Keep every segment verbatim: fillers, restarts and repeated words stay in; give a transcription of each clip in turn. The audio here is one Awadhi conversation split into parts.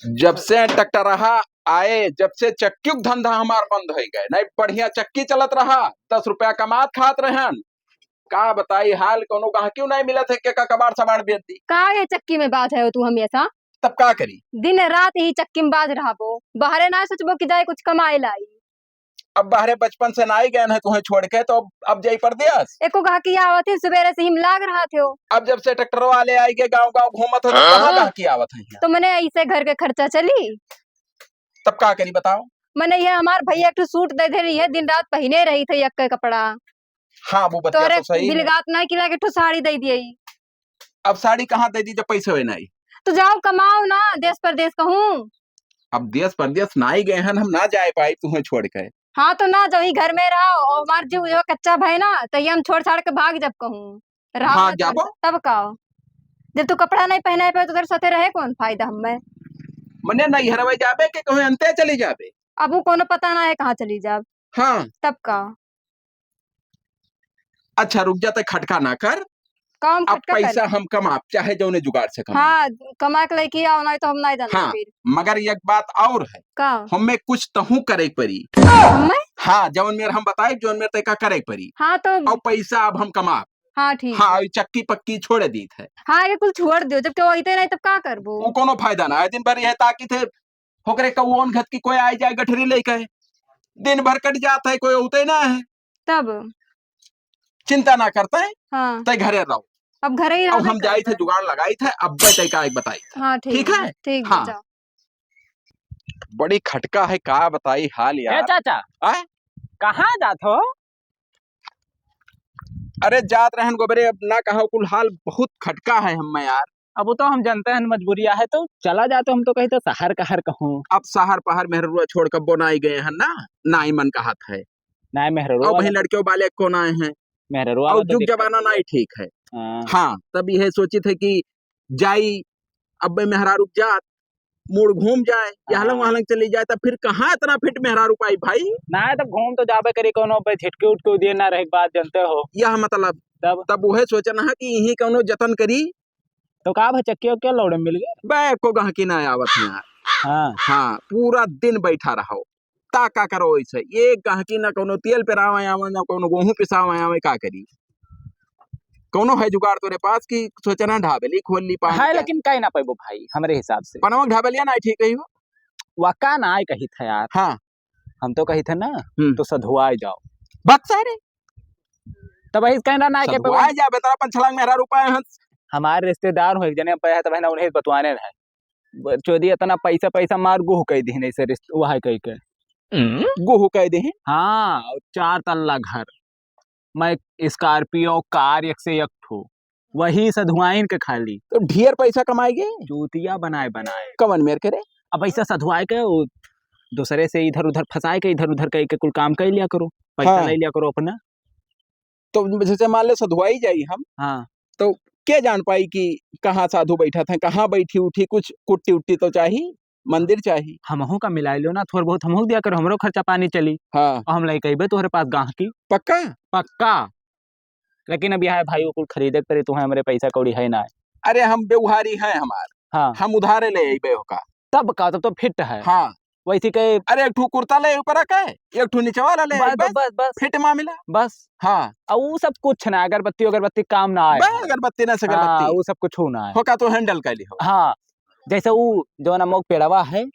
जब से टकटरहा आए, जब से चक्की के धंधा हमार बंद होइ गए, नहीं बढ़िया चक्की चलत रहा, दस रुपया कमात खात रहन। का बताई हाल, कौनो गहकियो नहीं मिलत है, के का कबाड़ सबाड़ बेच दी। का ये चक्की में बाझ है तू हमेशा? तब का करी? दिन रात यही चक्की में बाझ रहबो, बाहरे ना सोचबो कि जाए कुछ कमाए लाई। अब बाहरे बचपन से नाई गए हैं तुहें छोड़ के, तो अब, अब जाई परदेस। एको गहकी आवत है, सुबेरे से हिम लाग रहा थे। अब जब से ट्रैक्टर वाले आई के गाँव गाँव घूमत हो, तो कहाँ हाँ। गहकी आवत है यहाँ? तो मने ऐसे घर के खर्चा चली? तब का करी बताओ? मने ये हमार भैया एक ठो सूट दे दे रही है, दिन रात पहिने रही थे यक्के कपड़ा। हाँ, वो बतिया तोरे तो सही है। बिलगात ना कि लागे ठो साड़ी दे दिए। अब साड़ी कहाँ दे दी जब पैसे होए नाई? तो जाओ कमाओ ना, देश परदेश कहूँ। अब देश परदेश नाई गए हन, हम ना जाए पाई तुहें छोड़ के। हाँ, तो ना जाओ, ई घर में रहो, और हमार जीव जो कच्चा भय ना, तो ये हम छोड़ छाड़ के भाग जब कहूँ। रहो भाग मत जाबो? तब का? जब तू कपड़ा नहीं पहनाए पे तो तेरे साथे रहे कौन फायदा हमें? मने नैहरवे जाबे के कहूँ अंते चली जाबे? अब वो कोनो पता ना है कहाँ चली जाब। हाँ। तब का? अच्छा रुक जा, तै खटका ना कर। काम अब खटका पैसा करी। हम कमाब, चाहे जौने जुगाड़ से कमाब। हाँ, कमा के लेके आओ, नहीं तो हम नहीं जाना हाँ, फिर। मगर एक बात और है। का? हमें कुछ तहूँ करे पड़ी। हमें? हाँ, जौन मेर हम बताए, जौन मेर तय का करे पड़ी। हाँ, तो और पैसा अब हम कमाब। हाँ, ठीक हाँ, है। ई चक्की पक्की छोड़ दीत है। हाँ, ये कुल छोड़ दियो, जब केहू अइते नहीं तब का करबो? वो कोनो फायदा ना है, दिन भर यह ताकि थे होकरे कौन घत की कोई आई जाए गठरी लेके, दिन भर कट जात है, कोई होते ना है। तब? चिंता ना करते हैं, हाँ। तय घरे रहो। अब घरे ही अब रहबे हम जाई थे, करते। जुगाड़ लगाई थे, अब तय का एक बताई थे। हाँ, ठीक ठीक है, है? ठीक है, हाँ। जाओ। बड़ी खटका है, का बताई हाल ए यार। चाचा, आय? कहाँ जात हो? अरे जात रहन गोबरे, अब ना कहो कुल हाल, बहुत खटका है हमें यार। अब वो तो हम जानते हैं मजबूरिया है, तो चला जाते, हम तो कही तो शहर कहर कहूँ। अब शहर पहर मेहरुआ छोड़ के बोनाई गए हैं ना, नाई मन कहत है। नाई मेहरुआ अब वाला वहीं तो लड़के वाले कौन आए हैं? मेहरुआ और वाला तो जुग दिक्कत जमाना है। नाई ठीक है। हाँ। हाँ, तब यह सोचित है कि जाई, अब मैं मेहरारू के जात, मूड़ घूम जाए, या हलंग हाँ। वहलंग चली जाए, तब फिर कहाँ इतना फिट मेहरारू पाई भाई? ना, तब घूम तो जाबे करी, कोनो पे झिटके उटके दिए ना रहे, बात जानते हो। यह मतलब, तब? तब वह सोचना है कि यही कोनो जतन करी। तो का भा चक्की उक्की लौड़े मिल गए? बे, को गहकी ना आवत है यार। हाँ। हाँ, पूरा दिन बैठा रहो। ता का करो ऐसे? एक गहकी ना कोनो तेल पेरावे आवे, ना कोनो गेहूं पिसावे आवे, का करी? कोनो है जुगाड़ तोरे पास कि सोचना ढाबेली खोल ली पान है, के? लेकिन काहे ना पैबो भाई, हमरे हिसाब से। पनवा ढाबेलिया ना ठीक रही हो? वका ना आए कही था यार। हाँ। हम तो कही थे ना, हम्म। तो सधुआए जाओ। बक सारे। तब वही कहना ना के पे सधुआए वही जाबे, तोरा अपन छलांग मेहरारू पाए हंस। हमारे रिश्तेदार हो एक जने पे है, तब है ना उन्हें बतवाने रहे। ब-, चोदी इतना पैसा, पैसा मार गुह कह दीन ऐसे रिश्ते, वह कह के। हम्म। गुह कह दीन? हाँ, और चार तल्ला घर। मैं Scorpio कार एक से एक ठो, वही सधुआइन के खाली। तो ढेर पैसा कमाएगे? जूतिया बनाए बनाए। कवन मेर के रे? अब ऐसा सधुआए के वो दूसरे से इधर उधर फंसाए के, इधर उधर कह के कुल काम कर लिया करो, पैसा हाँ। ले लिया करो अपना। तो जैसे मान ले सधुआई जाई हम, हाँ। तो के जान पाई कि कहाँ साधु बैठा था, कहाँ बैठी उठी, कुछ कुट्टी उट्टी तो चाही, मंदिर चाही। हमहू का मिलाई लो ना, थोड़ बहुत हमहू दिया करो, हमरो खर्चा पानी चली। हाँ। और हम लइके अइबे तोहरे पास गाहकी। पक्का? पक्का। लेकिन अब यह है भाई, वो कुल खरीदे के पड़ी, तुहे हमरे पैसा कौड़ी है ना। अरे हम व्यवहारी हैं हमार। हाँ। हम उधारे ले अइबे ओका। तब का, तब तो फिट है। हाँ। वैसे के अरे एक ठो कुर्ता ले ऊपर के, एक ठो नीचे वाला ले बस, आई, बस, बस, बस। फिट मामला। बस। हाँ। और वो सब कुछ ना, अगरबत्ती, अगरबत्ती काम ना आए। बस, अगरबत्ती ना से हाँ, अगरबत्ती। वो सब कुछ ना है। होका तो handle कर ली हो। हाँ। जैसे वो जो ना मोक पेड़वा है,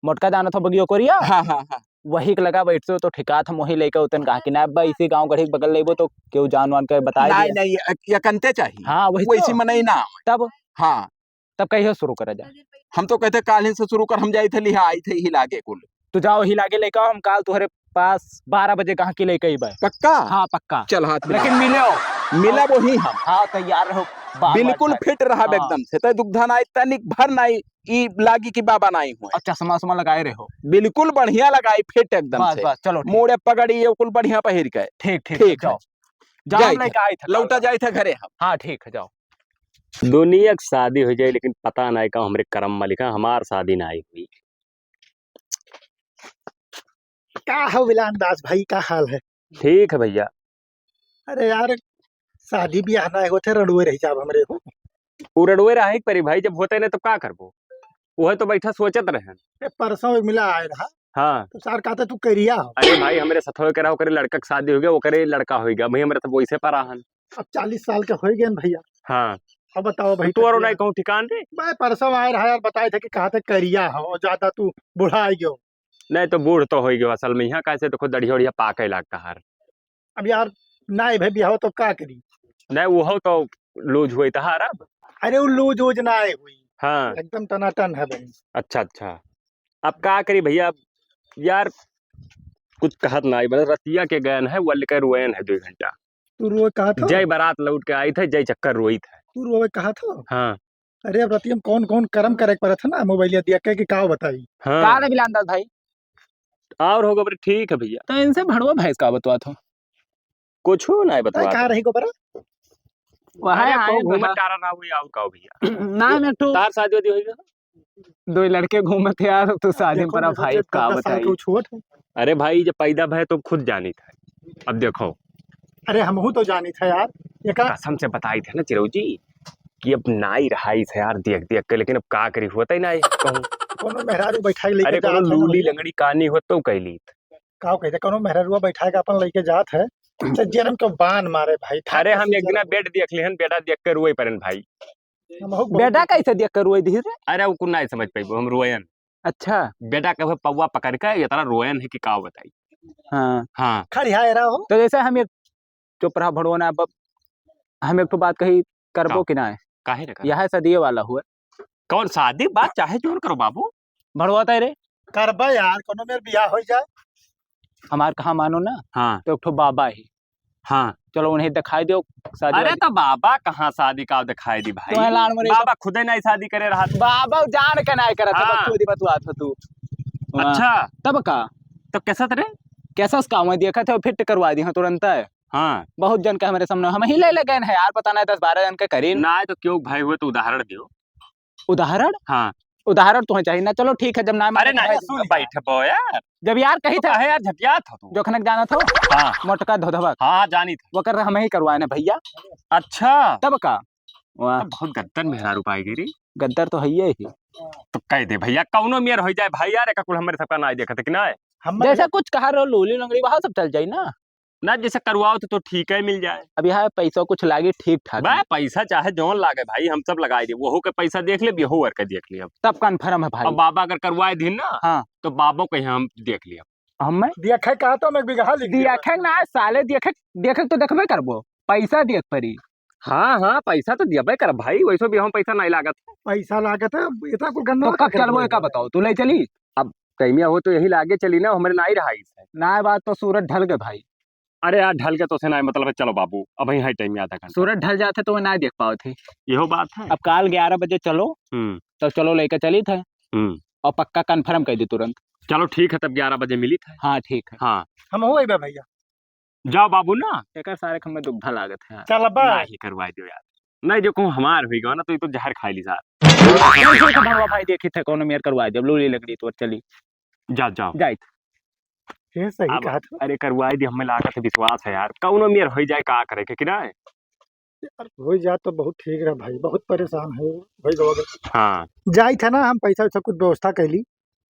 मोटका जाना था बगियो कोरिया? हाँ, हाँ, हाँ। वही के लगा बैठते हो तो ठिकात हम वही लेके उतन कहा कि ना अब्बा इसी गाँव गढ़ी के बगल लेबो तो केहू जान वान के बताए नहीं, दिया। नहीं, ये, ये कंते चाहिए। हाँ, वही वैसी तो। मनई ना आवे। तब? हाँ। तब कहियो शुरू करा जाए। हम तो कहते काल ही से शुरू कर, हम जाई थे लिहा आई थे ही लागे कुल। तू जाओ ही लागे लेके आओ, हम काल तुहरे पास बारह बजे गाहकी लेके अइबे। पक्का? हाँ, पक्का। चल हाथ मिला। लेकिन मिले हो। मिला वही हम। हाँ, तैयार रहो। बार बिल्कुल बार फिट रहब हाँ। एकदम से। तै दुख धन आई तनिक भर नाई ई लागी कि बाबा नाई हुए। और चश्मा उश्मा लगाए रहो। बिल्कुल बढ़िया लगाई फिट एकदम बस, से। बस, चलो ठीक। मोड़े पगड़ी ये कुल बढ़िया पहिर के। ठीक, ठीक, ठीक जाओ। है। जाओ, जाई हम थे। लेके आई थे लौटा काल। जाई थे घरे हम। हाँ, ठीक है, जाओ। दुनिया के शादी हो जाए, लेकिन पता नाई का हमरे करम मा लिखा, हमार शादी नाई हुई। का हो विलान दास भाई, का हाल है? ठीक है भैया। अरे यार, शादी ब्याह नाई होते, रड़ुए रह जाब हमरे हो। उ रड़ुए रहे के परी भाई, जब होते नहीं तब का करबो? उहे तो बैठा सोचत रहेन। ए, परसों एक मिला आए रहा। हाँ। तो सार कहते तू करिया हो। अरे भाई, हमरे सथवे के रहा, ओकरे लड़का के शादी होइ गया, ओकरे लड़का होइ गया, वही हमरे सब वैसे परा हन। अब चालीस साल के होइ गए न भैया। हाँ। अब बताओ भाई, तो तोरो करिया। नहीं कहूँ ठिकान रे। मैं परसों आए रहा यार, बताए थे कि कहते करिया हो, ज्यादा तू बुढ़ा आइ गयो। नहीं तो बूढ़ तो होइ गयो असल में, यहाँ कैसे देखो दढ़िया उढ़िया पाके लागता हर। अब यार, नाई भाई बियाह तो का करी? नहीं, वो तो लूज हुई तहार अब। अरे, वो लूज वूज नाई हुई। हाँ। एकदम टनाटन है बनी। अच्छा, अच्छा। अब का करी भैया, अब यार, कुछ कहत नाई, बस रतिया के गयन है, वल के रोयन है दो घंटा। तू रोए कहा था? जय बारात लौट के आई थे, जय चक्कर रोई थे। तू रोए कहा था? हाँ। अरे, अब रतिया में कौन कौन करम करे के पड़त है ना, मोबाइलिया दिया के कि का बताई? हाँ। का रे बिलांदर भाई? और हो गबरे, ठीक है भैया। तो इनसे भड़वा भैंस का बतवा थो? कुछ हो ना है अरे, बतवा कहाँ दो। रही गोबरा? वहाँ अरे, आए कहूँ घूमत बहा। टारा ना हुई, और का हो भैया? ना, हम एक ठो तार शादी वादी होई ना? दो लड़के घूमत यार, तो शादी देखो, पर देखो, भाई एक का पचास साल बताई। के छोट है। अरे भाई, जब पैदा भय तो खुद जानी था। अब देखो। अरे, हमहू तो जानी था यार। एका कसम से बताई थे ना चिरऊ जी, कि अब नाई रहाई थे यार, देख देख के, लेकिन अब का करी, होता ही ना है कहूँ। कोनो मेहरारू बैठाई लेके अरे, कोनो जात है ना लूली भैया। लंगड़ी कानी हो तो कैली। का कहते, कोनो मेहरारुआ बैठाए के अपन लेके जात है, तो जेरम के बान मारे भाई, अरे, हम एक दिना बेड देख लिहन, बेटा देख के रोए परन भाई। हमहू बहुत बेटा कैसे देख के रोए दी रे? अरे, वो कुछ नहीं समझ पाइबो, हम रोयन। अच्छा। बेटा के पौवा पकड़ के इतना रोयन है कि का बताई। हाँ। हाँ। खड़ी है रहा हो। तो जैसे हम एक चुप रहा भड़वना, अब हम एक ठो बात कही, करबो का? कि ना? काहे रे करबो? यह सदिये वाला हुआ। कौन शादी बात चाहे जोन करो बाबू। भड़वा तय रे। करबा यार, कोनो मेर बियाह हो जाए। हमार कहा मानो ना, हाँ। तो एक ठो बाबा ही। हाँ। चलो उन्हें दिखाई दो शादी अरे वादी। तो बाबा कहाँ शादी का दिखाई दी भाई? तो है लाड़ मरे बाबा खुदे नहीं शादी करे रहा। बाबा जान के नहीं करत है, हाँ। बकचोदी बतुआत हो तू। हाँ। अच्छा। तब का? तो कैसा रे? कैसा उसका मैं देखा था, फिट करवा दी, हाँ, तुरंत है। हाँ। बहुत जन के हमरे सामने हम ही ले ले गए हैं यार, पता नहीं दस बारह जन के करीन। ना तो क्यों भाई हुए तो उदाहरण दियो। उदाहरण? हाँ। उदाहरण तो चाहिए ना। चलो ठीक है, जब ना अरे माने नहीं, तो सुन, बैठ बो यार। जब यार कही तो था, काहे यार झटियात हो तू? जोखनक जाना था? हाँ। मोटका धोधवा। हाँ, हाँ, जानी था। वो कर हम ही करवाए ना भैया। अच्छा। तब का? वाह। अब बहुत गद्दर मेहरारू पाई गई रे। गद्दर तो है ही। तो कह दे भैया, कौनो मेर हो जाए भाई यार, एक कुल हमरे सबका ना देखत कि ना है? हम जैसे कुछ कहा रहो, लूली लंगड़ी, वहाँ सब चल जाई ना। ना, जैसे करवाओ तो, तो ठीक है, मिल जाए। अब यहाँ पैसा कुछ लागे ठीक ठाक बा, में। पैसा चाहे जौन लागे भाई, हम सब लगाए दे। वहू के पैसा देख ले, यहू वर्ग के देख ले अब। तब confirm है भाई। अब बाबा अगर करवाए दिन ना, हाँ। तो बाबो के हम देख लिया। हम मैं? देखे का तो हम एक बीघा लिख दिया। देखे ना साले, देखे, देखे तो देखबे करबो, पैसा देख परी। हाँ, हाँ, पैसा तो दियबे करब भाई, वैसे भी हम पैसा नहीं लागत। पैसा लागत है, इतना कुल गन्ना तो कब चलबो, एका बताओ, तू ले चली? अब टाइमिया हो तो यही लागे चली ना, हमरे नाई रहा इसे। ना, बात तो सूरज ढल गए भाई। अरे यार, ढल के तो से ना मतलब है, चलो बाबू, अब यही है टाइम आधा घंटा। सूरज ढल जाते तो मैं ना देख पावत थी। यहो बात है। अब काल ग्यारह बजे चलो, हम्म। तो चलो लेके चली थे। हम्म। और पक्का confirm कर दी तुरंत। चलो ठीक है, तब ग्यारह बजे मिली थे। हाँ, ठीक है। हाँ। हम हो अइबे भैया। जाओ बाबू ना। एकर सारे के हमें दुग्धा लागत है यार। चल बा। नाही करवाई दियो यार। नहीं, जो कहूँ हमार हुई गवा ना, तो ये तो जहर खाई ली सार। कैसे तो भड़वा भाई देखी थे, कौनो मेर करवाई दियो, लूली लकड़ी तो चली। जा, जाओ। जाइत। ये सही अब, कहा था। अरे करवाई दी, हमें लागत है, विश्वास है यार, कौनो मेर हो जाए, का करे के कि ना? यार, हो जाए तो बहुत ठीक रहा भाई, बहुत परेशान है भाई लोग। हाँ। जाइत है ना, हम पैसा वैसा कुछ व्यवस्था कर ली।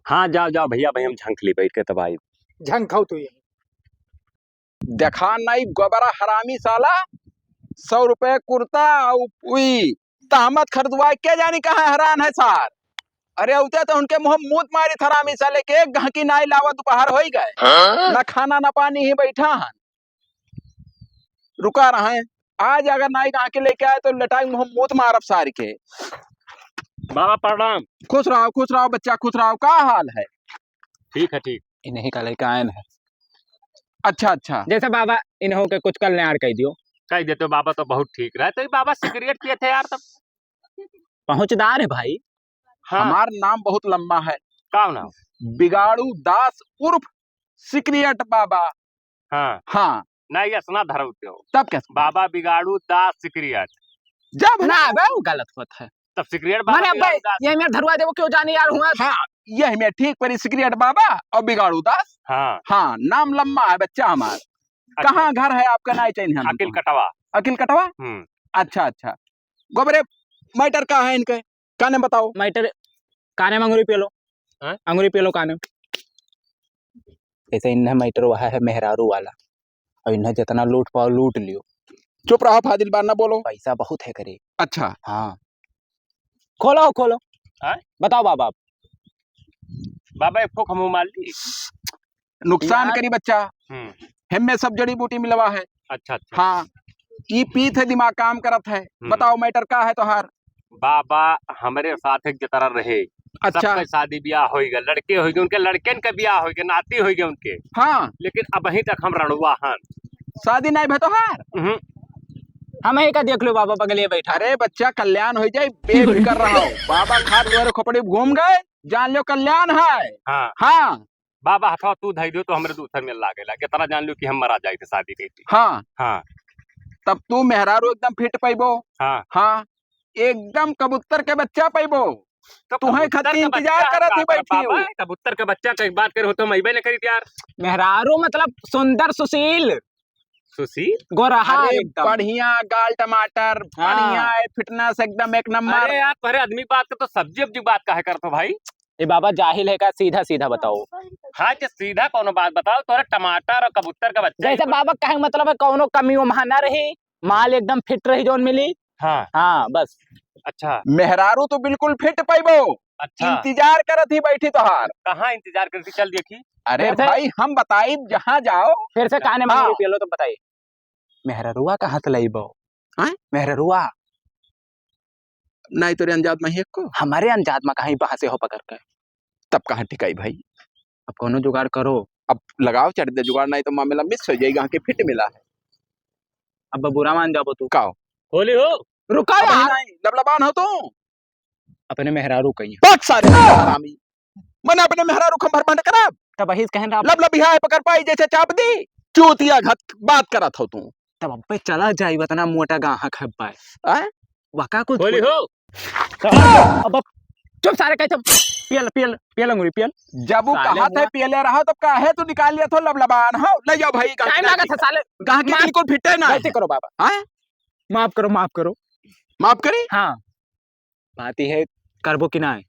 हाँ, जाओ, जाओ भैया, भाई हम झंख ली बैठ के तब आई। झंखाओ तू यही। देखा नाई गोबरा हरामी साला, सौ रुपए कुर्ता अउ उई तहमत खरीदवाए के जानी कहाँ हैरान है सार। अरे उते तो उनके मुँह मूत मारी हरामी साले के, एक गहकी नाई लावा दोपहर होई गए। हाँ? ना खाना ना पानी ही बैठा हन। रुका रहे, आज अगर नाई गहकी लेके आए तो लटाई मुँह मूत मारब सार के। बाबा प्रणाम। खुश रहो, खुश रहो बच्चा, खुश रहो। का हाल है? ठीक है, ठीक। इन्हीं का लेके आए हैं। अच्छा, अच्छा। जैसे बाबा इन्हों के कुछ कल्याण कह दियो। कह देते बाबा तो बहुत ठीक रहे। तो ये बाबा सिगरेट पिए थे यार तब। पहुंचदार है भाई। हाँ। हमार नाम बहुत लंबा है। का नाम? बिगाड़ू दास उर्फ सिगरेट बाबा। हाँ। हाँ। नहीं, ऐसा ना धरौते हो। तब कैसे? बाबा बिगाड़ू दास सिगरेट। जब ना बे, वो गलत होत है। तब सिगरेट बाबा माने बिगाड़ू बे, दास। ये मेर धरवा देबो, क्यों जाने यार हुआ? हाँ, यही मेर ठीक परी सिगरेट बाबा और बिगाड़ू दास। हाँ। हाँ, नाम लम्बा है बच्चा हमार। अच्छा। कहाँ घर है आपका? नाई चाहिए हम अकिल कटवा। अकिल कटवा? हम्म। अच्छा, अच्छा। गोबरे, matter का है इनके? काने बताओ। Matter काने में अंगुरी पेलो। हाँ? अंगुरी पेलो काने में। ऐसे इन्हें matter वहा है मेहरारू वाला। और इन्हें जितना लूट पाओ लूट लियो। चुप रहो फाजिल बार ना बोलो। पैसा बहुत है करे। अच्छा। हाँ। खोलो, खोलो। हाँ? बताओ बाबा। बाबा, एक ठोक हमहू मार ली। नुकसान यार। करी बच्चा। हम्म। हेम्मे सब जड़ी बूटी मिलवा है। अच्छा, अच्छा। हाँ, ई पीत है, दिमाग काम करत है। हम्म। बताओ matter का है तोहार? बाबा, हमरे साथ एक जतरा रहे। अच्छा। सबके शादी ब्याह होई गए, लड़के होई गए, उनके लड़कन के ब्याह होई गए, नाती होई गए उनके। हाँ। लेकिन अबहीं तक हम रणुआ हन। शादी नहीं भे तोहार? हम्म। हम ही का देख लो बाबा, बगले बैठा। अरे बच्चा, कल्याण हो जाए, बेफिकर रहो। बाबा खाट तोहरे खोपड़ी घूम गए, जान लो कल्याण है। हाँ। हाँ। बाबा हथवा तू धई दियो तो हमरे दूसर में लागेला, कितना जान लियो कि हम मरा जाए थे शादी कई के। हाँ। हाँ। तब तू मेहरारू एकदम fit पइबो। हाँ। हाँ, एकदम कबूतर के बच्चा पइबो। तो तुहें कबूतर खातिर का इंतजार बच्चा करत ही का बैठी बाबा, हूँ। कबूतर का बच्चा का एक बात करे हो तो हम अइबे न करी यार। मेहरारू मतलब सुंदर सुशील। सुशील? गोरहा अरे एकदम। बढ़िया गाल टमाटर, हाँ। बढ़िया है, fitness एकदम एक नंबर। अरे यार, तोहरे आदमी बात का तो सब्जी उब्जी बात काहे करत हो भाई? ए बाबा, जाहिल है का? सीधा सीधा बताओ। हाँ, जे सीधा कौनो बात बताओ, तोहरे टमाटर और कबूतर का बच्चा जैसे ही बाबा कहे मतलब है, कौनो कमी वहाँ ना रही, माल एकदम fit रही जौन मिली। हाँ। हाँ, बस। अच्छा। मेहरारू तो बिल्कुल fit पइबो। अच्छा। इंतजार करत ही बैठी तोहार। कहाँ इंतजार करत ही? चल देखी। अरे फिर से? भाई, हम बताइब जहाँ जाओ। फिर से काने में हाँ। अंगुरी पेलो तो बताई। मेहररुआ कहाँ से लइबो? हाँ? मेहररुआ? नहीं तोरे अंजाद में ही एको? हमारे अंजाद में कहीं बहाँ से हो पकड़ के। तब कहाँ टिकाई भाई? अब कौनो जुगाड़ करो। अब लगाओ चढ़ दे जुगाड़, नहीं तो मामला miss हो जाएगा, हाँ के fit मिला है। अब बुरा मान जाबो तू। काओ? होली हो। रुका अब यार। नहीं, लबलबान हो तू। अपने मेहरारू कहीं। पक सारे हरामी। मने अपने मेहरारू खंभर बंद करब। तब अहिस कहन रहा। लबलबिहा है पकड़ पाई जैसे चाप दी। चूतिया घत बात करत हो तू। तब अब्बे चला जाई, इतना मोटा गाहक है अब्बे। आय? वका कुछ होली हो। अब, अब, चुप सारे, कहे चुप। पियल, पियल, पियल अंगूरी, पियल। जब वो साले कहा थे मुआ। पियले रहा, तब काहे तू निकाल लिया थो लबलबान? हो, ले जाओ भाई, गाहक टाइम की लागत है, साले। गाहक की माफ बिल्कुल फिटे ना गलती है। करो बाबा। हाँ? माफ करो, माफ करो। माफ करी? हाँ। बात ई है, करबो कि नाय?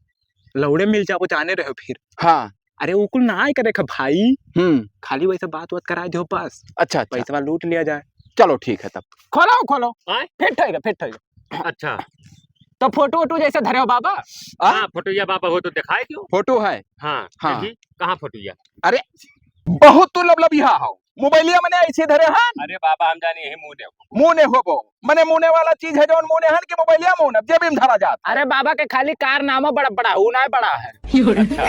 लौड़े मिल जाबो, जाने रहो फिर। हाँ। अरे, वो कुल नाय करे खा भाई। हम्म। खाली वैसे बात वात कराए दो बस। अच्छा, अच्छा। पैसवा लूट लिया जाए। चलो, ठीक है तब। खोलो, खोलो। हाँ? फिट होइगा, फिट होइगा। अच्छा। तो फोटो वोटो जैसे धरे हो बाबा? हाँ? हाँ, फोटो या बाबा हो तो दिखाई दो। फोटो है? हाँ, हाँ। देखी, कहाँ फोटो या? अरे, बहुत तू लबलबिहा हो। मोबाइलिया मने ऐसे धरे हन। अरे बाबा, हम जानी यही मुँह ने हो। मुँह ने होबो। मने मुँह ने वाला चीज है जौन मुँह ने हन कि मोबाइलिया मुँह ने, जेबी में धरा जात। अरे बाबा के खाली कारनामा बड़ा बड़ा, ऊ ना बड़ा है। अच्छा।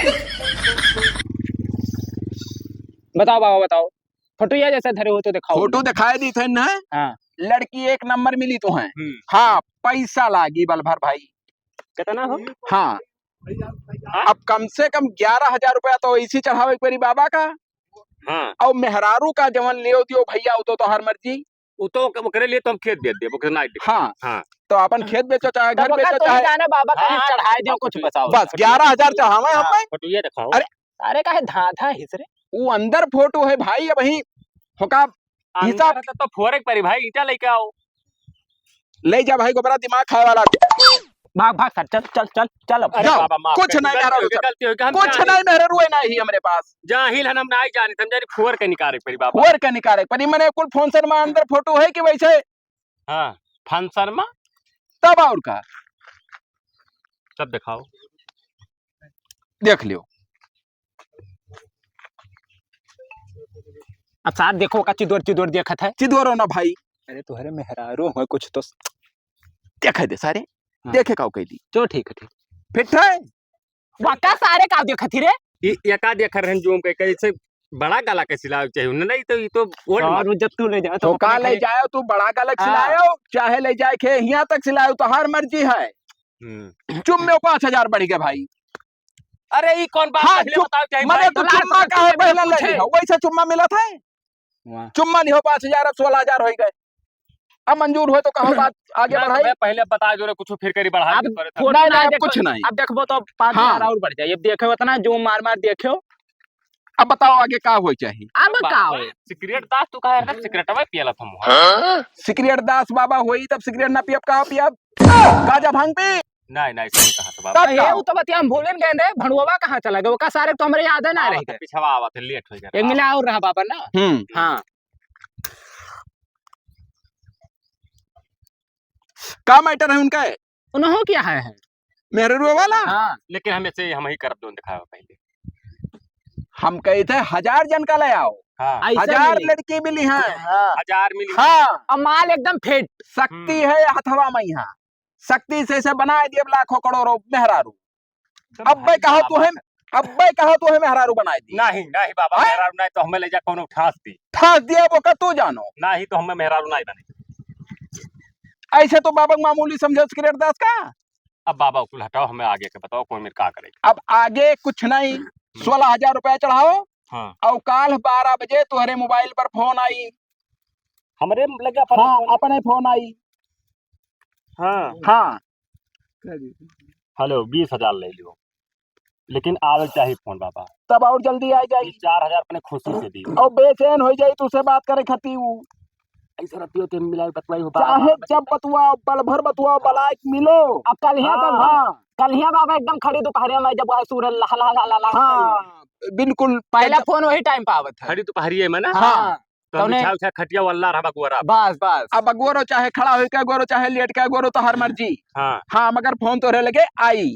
बताओ बाबा, बताओ। फोटो या जैसे धरे हो तो दिखाओ। फोटो दिखाई दी थे ना? हाँ। लड़की एक नंबर मिली तुहें। हम्म। हाँ, पैसा लागी बल भर भाई। कितना हो? हाँ। हाँ? अब कम से कम ग्यारह हजार रुपया तो ऐसी चढ़ावे के पड़ी बाबा का। हाँ। और मेहरारू का जवन लियो दियो भैया, वो तो तोहार मर्जी। वो तो ओकरे लिए तो हम खेत बेच देब, ओकरे नाई देब। हाँ। हाँ। तो अपन खेत बेचो चाहे घर तब बेचो तू ही चाहे जाना बाबा का हाँ, चढ़ाए दियो कुछ बचाओ। बस ग्यारह हजार चढ़ावे हाँ, हम। फोटो ये दिखाओ। अरे। अरे काहे धाधा हिस रे? वो अंदर फोटो है भाई, अबहीं होका अंदर हिसाब है तो फोरे के परी भाई, ईंटा लेके आओ। ले जा भाई, गोबरा दिमाग खाए वाला। भाग, भाग, सर, चल, चल, चल, चल अब। अरे जाओ, बाबा, माफ कुछ कर दे, नहीं, गलती मेहरा हो गई, रुआ। गलती हो गई, हम कुछ जाहिल नहीं, मेहरा रुआ नहीं हमरे पास। जाहिल हन, हम नहीं जानी, हम जानी फोर के निकाले पड़ी बाबा। फोर के निकाले पड़ी, मने कुल function में अंदर फोटो है कि वैसे? हाँ, function में। तब और का? तब दिखाओ। देख लियो। अब सार देखो का चिदोर चिदोर देखत है। चिदोरो ना भाई। अरे तोहरे मेहरारू हो कुछ तो देखे दे सारे। हाँ। देखे का कैली। चलो ठीक है, ठीक। फिट है? वाका सारे का देखत ही रे? ये, ये का देख रहन जूम के कैसे बड़ा गला के सिलावे चाहिए ना, नहीं तो ये तो ओल्ड सार माल। जब तू ले जाओ तो तो का अपने ले घरे जाओ तू बड़ा गला के हाँ। सिलाओ, चाहे ले जाए के हियां तक सिलाओ, तोहार मर्जी है। हम्म। चुम में पाँच हजार बढ़ गए भाई। अरे, ई कौन बात हाँ, पहले चुप, बताओ, चाहे मने भाई तू तो लाल चुम्मा से काहे पहले ले पूछे। लिहो? वैसे चुम्मा मिलत है? वाह। चुम्मा लिहो पाँच हजार, अब सोलह हजार हो गए। अब मंजूर हो तो कहो बात आगे ना, तो बढ़ाई। मैं पहले बता दो रे, कुछ फिर करी बढ़ा अब के करे था। थोड़ा नहीं, ना नहीं, अब देखो, कुछ नहीं। अब देखबो तो पाँच हजार हाँ। और बढ़ जाए। अब देखो, इतना जूम मार मार देखो। अब बताओ आगे का होए चाहिए? अब का बाबा, होए? सिगरेट दास तू कहे ना, सिगरेटवा पियला था मुहा। हाँ? सिगरेट दास बाबा होई तब सिगरेट ना पियब, का पियब? गांजा भांग पी। नहीं, नहीं, सही कहा तो बाबा। तब अरे, का? वो तो बतिया हम भूलन गए रे, भणुआ कहाँ चला गया? ओका सारे तो हमरे याद है ना रहे। पिछवा आवत है, लेट हो गया। एक मिला और रहा बाबा ना। हम्म। हाँ। का matter है उनका है? उन्हों क्या है, है? मेहररुआ वाला? हाँ। लेकिन हम ऐसे, हम ही करब, जोन दिखावा पहले। हम कही थे, हजार जन का ले आओ। हाँ। ऐसे हजार मिली। लड़की मिली हैं। हाँ। हजार मिली। हाँ। और माल एकदम fit। शक्ति हम्म। है हथवा में यहाँ। शक्ति से, से बनाए दिए लाखों करोड़ों मेहरारू। तो अब्बे भाई कहा बाबा। तू है, अब्बे कहा तू है मेहरारू बनाए दी। नहीं, नहीं बाबा, हैं? मेहरारू नहीं तो हमें ले जा कौनो ठास दी। ठास दिया वो का तू जानो। नहीं तो हमें मेहरारू नहीं बने। ऐसे तो बाबा मामूली समझो सिकरेट दास का। अब बाबा कुल हटाओ, हमें आगे के बताओ, कौन मेरे का करे। अब आगे कुछ नहीं, हम्म। सोलह हजार रुपया चढ़ाओ। हाँ। और काल बारह बजे तुम्हारे मोबाइल पर फोन आई। हमरे लगे अपन हाँ, फोन। अपने फोन आई। हाँ। हाँ। हेलो, बीस हजार ले लियो, लेकिन आवे चाही फोन बाबा। तब और जल्दी आ जाई। ये चार हजार अपने खुशी से दी। और बेचैन हो जाई तुझसे बात करे खातिर ऊ। ऐसा रतियो ते मिला बतवाई हो बाबा, चाहे बाबा, जब बतवाओ, पल भर बतवाओ, बलाइक मिलो। अब कल हिया हाँ। कल, हाँ। कल हिया बाबा एकदम खड़ी दोपहरिया में जब वह सूरज लह, लह, लह, लह, लह, हाँ, बिल्कुल। पहला एकदम। फोन वही टाइम पे आवत है। खड़ी दोपहरिया में ना? हाँ। हाँ। तो कौने? बिछाओ, बिछाओ खटिया, वो अल्लाह रहा बकुआ रहा। बस, बस। अब अगोरो चाहे खड़ा होके अगोरो, चाहे लेट के अगोरो, तोहार मर्जी। हाँ। हाँ, मगर फोन तोहरे लगे आई।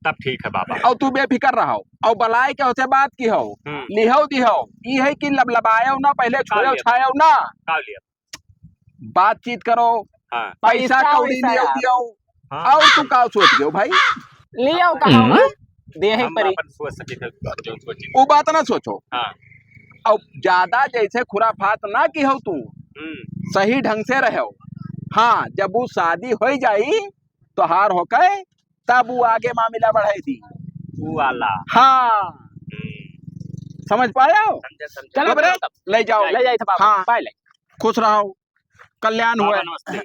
तब ठीक है बाबा। और तू बेफिकर रहो। और बलाए के होते बात की हो, हम्म। लिहो दिहो। ई है कि लबलबायो ना, पहले का छुएओ लिया? छाएओ ना। का लिया? बातचीत करो, हाँ। पैसा पैसा कौड़ी वैसा लियो यार। दियो। हाँ। और तू का सोच गयो भाई? लियो का हम्म। हम दे ही हम परी। अपन सोच सके थे, जो सोची। वो बात ना सोचो। हाँ। और ज्यादा जैसे खुराफात ना की हो तू, हम्म। सही ढंग से रहो। हाँ, जब वो शादी हो जाई, तोहार होके, तब वो आगे मामला बढ़ाई दी। वो वाला। हाँ। हम्म। समझ पाया हो? समझे, समझे। चलो, अब रे, चलो तब। ले जाओ। ले जाए थे बाबा। हाँ। पाए ले। खुश रहो, कल्याण बाबा हुए। नमस्ते।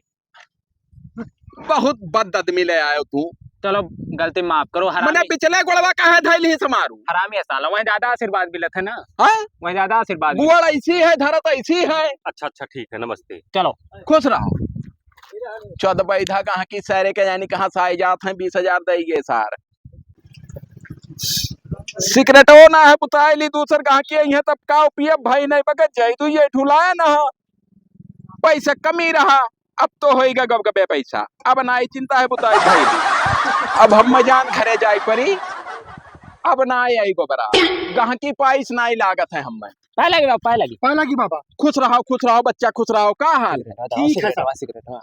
बहुत बद आदमी ले आयो तू। चलो, गलती माफ करो, हरामी। मने पिछले गोड़वा काहे धइल ही समारू? हरामी है साला, वहीं ज्यादा आशीर्वाद मिलत है ना। हाँ? वहीं ज्यादा आशीर्वाद मिलत। गुड़ ऐसी है, धरत ऐसी है। अच्छा, अच्छा, ठीक है, नमस्ते। चलो। खुश रहो। चौदह बैधा कहाँ की सैरे के जानी कहाँ से आए जात हैं, बीस हजार देइगे सार। सिगरेटो ना है बुताइली, दूसर कहाँ की है, तब का पिए भाई नहीं बगत जाई, तू ये ठुलाए ना हो। पैसा कमी रहा, अब तो होइगा गबगबे पैसा, अब नाई चिंता है बुताई भाई। अब हम मजान घरे जाए परी, अब ना आई गोबरा, गहकी पाइस नाई लागत है हमें। पाए लगी बाबा, पाए लगी। पाए लगी बाबा। खुश रहो, खुश रहो बच्चा, खुश रहो। का हाल? सिगरेट, ठीक है सिगरेट, साहब। सिगरेट, हाँ।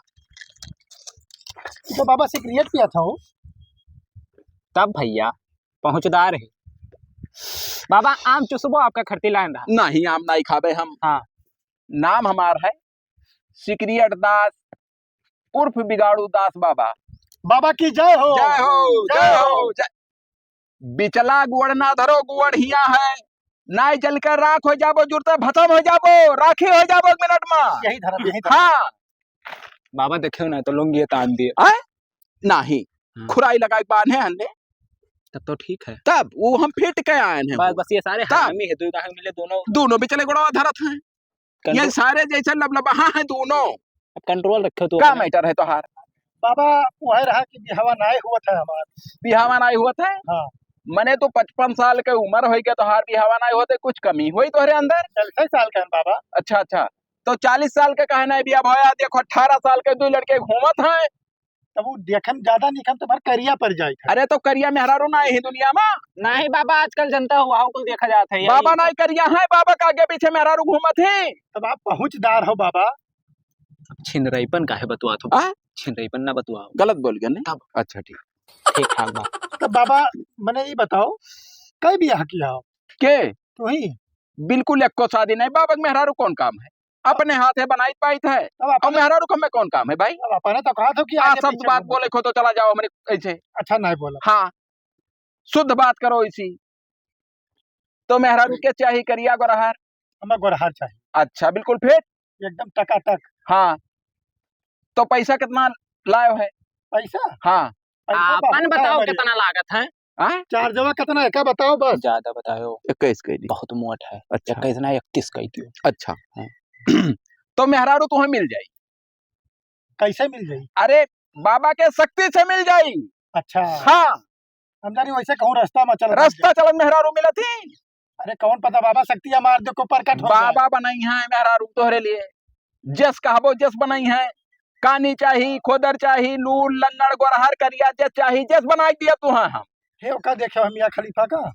तो बाबा सिगरेट पिया था हो? तब भैया पहुँचदार है। बाबा आम चुसबो आपका खरती लाइन रहा। नहीं, आम नहीं खाबे हम। हाँ। नाम हमार है सिकरियट दास उर्फ बिगाड़ू दास बाबा। बाबा की जय हो। जय हो, जय जय हो। हो, जय। बिचला गुड़ ना धरो, गुड़ हिया है, नाई जल के राख हो जाबो, जुड़ते भसम हो जाबो, राखी हो जाबो एक मिनट में। यही धरम, यही धरम। हाँ। बाबा देखे ना तो लुंगी तान दिए। हैं? नहीं, हाँ। खुराई लगाई बांधे हन्ने। तब तो ठीक है। तब वो हम फिट के आए हैं बस, वो। बस ये सारे तब हरामी है, दो गाहक मिले दोनों। दोनों बिचले गुड़वा धरत हैं। ये control सारे जैसे लबलबाहा हैं दोनों। अब control रखो तो का अपना। Matter है तोहार? बाबा, वह रहा कि बिहावा नाय हुआ था हमार। बिहावा नाय हुआ था? हाँ। मने तो पचपन साल के उम्र होई के तोहार बिहावा नाय होते, कुछ कमी होई तोहरे अंदर? चालीस साल के हैं बाबा। अच्छा, अच्छा। तो चालीस साल के काहे नाय बिया भया? देखो, अठारह साल के दो लड़के घूमत हैं। तब वो देखे में ज्यादा निकम तो भर करिया पड़ जाए था। अरे तो करिया मेहरारू ना ही दुनिया में। नहीं बाबा, आजकल जनता हो, वहाँ कुल देखा जाता है, यही बाबा तो। ना करिया है, बाबा का आगे पीछे मेहरारू घूमत है। तब आप पहुँचदार हो बाबा। छिनरईपन काहे बतुआत हो? आ? छिनरईपन ना बतुआओ। गलत बोल गया नहीं? तब। अच्छा, ठीक। ठीक ठाक बा। तब बाबा, मने ये बताओ, कई बियाह किया हो? के? तू ही? बिल्कुल एको शादी नहीं। बाबा के मेहरारू कौन काम है? अपने हाथे बनाई पाइत है। तब और अपने मेहरारू के हमें कौन काम है भाई? तब अपने तो कहा था कि आ आगे शब्द पीछे बात घूमो। बोले खो तो चला जाओ हमरे ऐसे। अच्छा नहीं बोला। हाँ, शुद्ध बात करो इसी। तो मेहरारू के चाही करिया गोरहार? हमें गोरहार चाही। अच्छा, बिल्कुल फिट? एकदम टकाटक। हाँ, तो पैसा कितना लायो है? पैसा? हाँ। पैसा आपन बहुत बताओ है। कितना लागत है? हाँ? चार्जवा कितना है, का बताओ बस। ज्यादा बताओ। इक्कीस कह दी। बहुत मोट है। अच्छा। इक्कीस ना, इकतीस कह दियो। अच्छा। हाँ। तो मेहरारू तुम्हें मिल जाई। कैसे मिल जाई? अरे, बाबा के शक्ति से मिल जाई। अच्छा। हाँ। हम जानी वैसे कहूँ रास्ता में चलत रस्ता चलत मेहरारू मिलत ही। अरे कौन पता बाबा शक्तिया मार दे को प्रकट हो जाए। बाबा बनई है मेहरारू तोहरे लिए। जस कहबो जस बनई है। कानी चाही, खोदर चाही, लूर, लंगड़, गोरहर, करिया, जस चाही, जस बनाई दिया तू है हम। हे ओका देखे हो मियाँ खलीफा का?